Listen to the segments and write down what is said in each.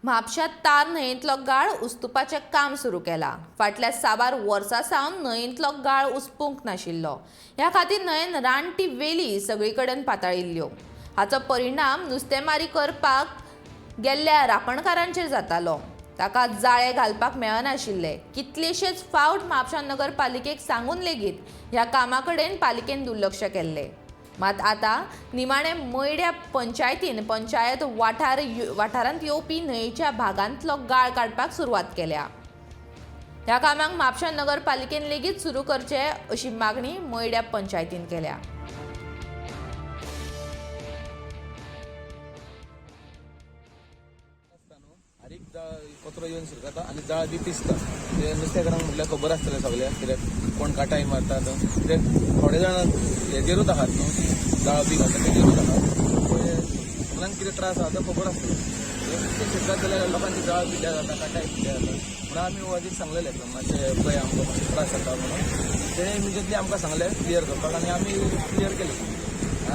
म्हापश्यां तार न्हंयेंतलो गाळ उस्तुपाचें काम सुरू केलां. फाटल्या साबार वर्सां सावन न्हंयेंतलो गाळ उसपूंक नाशिल्लो. ह्या खातीर न्हंयेन रानटी वेली सगळी कडेन पातळिल्ल्यो. हाचो परिणाम नुस्तेमारी करपाक गेल्ल्या रापणकारांचेर जातालो. ताका जाळे घालपाक मेळनाशिल्ले. कितलेशेच फावट म्हापशा नगरपालिकेक सांगून लेगीत ह्या कामा कडेन पालिकेन दुर्लक्ष केल्लें. मात आतां निमाणे मयड्या पंचायतीन पंचायत वाठार वाठारांत येवपी न्हंयेच्या भागांतलो गाळ काडपाक सुरवात केल्या. ह्या कामाक म्हापशा नगरपालिकेन लेगीत सुरू करचे अशी मागणी मयड्या पंचायतीन केल्या. बारीक जाळ कचरो येवन शिरकता आनी जाळ बी पिसता. ते नुस्तेकारांक म्हटल्यार खबर आसतलें सगळ्यांक, कित्याक कोण काटाय मारतात, कित्याक थोडे जाण हेजेरूच आहात न्हू, जाळ बी घालता तेजेरूच आहात. सगळ्यांक कितें त्रास आहा तो खबर आसतलो. हे नुस्तें शिरकत जाल्यार लोकांची जाळ पिड्ड्यार जाता, काटाय पिड्ड्यार जाता. म्हणून आमी वाजीक सांगलेलें मातशें पळय आमकां मातशें त्रास जाता म्हणून. तेणें इमिजिएटली आमकां सांगलें क्लियर करपाक आनी आमी क्लियर केलें.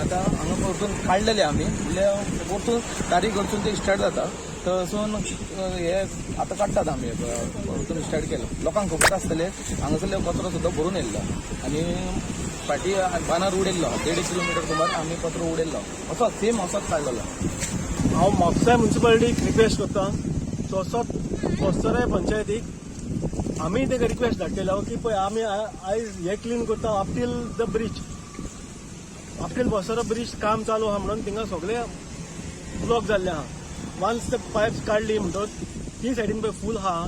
आतां हांगा परतून काडलेले आमी, म्हणल्यार परतून तारीख वचून ते स्टार्ट जाता थंयसून हे आतां काडटात आमी, परतून स्टार्ट केलें. लोकांक खबर आसतलें हांगासरले कचरो सुद्दां भरून येयल्लो आनी फाटीं बांदार उडयल्लो, 1.5 किलोमिटर सुमार आमी कचरो उडयल्लो, असोच सेम असोच काडलेलो. हांव म्हापसा म्युन्सिपालिटीक रिक्वेस्ट करता, तसोच कोस्तराय पंचायतीक आमी तांकां रिक्वेस्ट धाडटले की पळय आमी आयज हे क्लीन करता up till the bridge, up till Bastora bridge काम चालू आहा म्हणून थिंगा सगळे ब्लॉक जाल्ले आहा. वन्स ते पायप्स काडली म्हणटकच ती सायडीन पळय फूल आहा,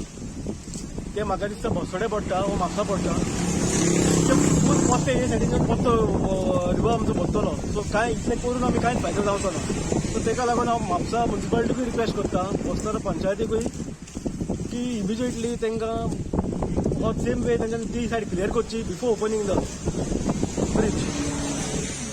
ते म्हाका दिसता बसोडे पडटा वो म्हापसा पडटा, ते फूल पोत्ते हे सायडीन पोत्तो रिवर आमचो भरतलो. सो कांय इतलें करून आमी कांयच फायदो जावचो ना. सो तेका लागून हांव म्हापसा म्युन्सिपालिटीकूय रिक्वेस्ट करता, बस्तोरा पंचायतीकूय की इमिजिएटली तांकां हो सेम वे तांच्यानी ती सायड क्लियर करची बिफोर ओपनींग the bridge.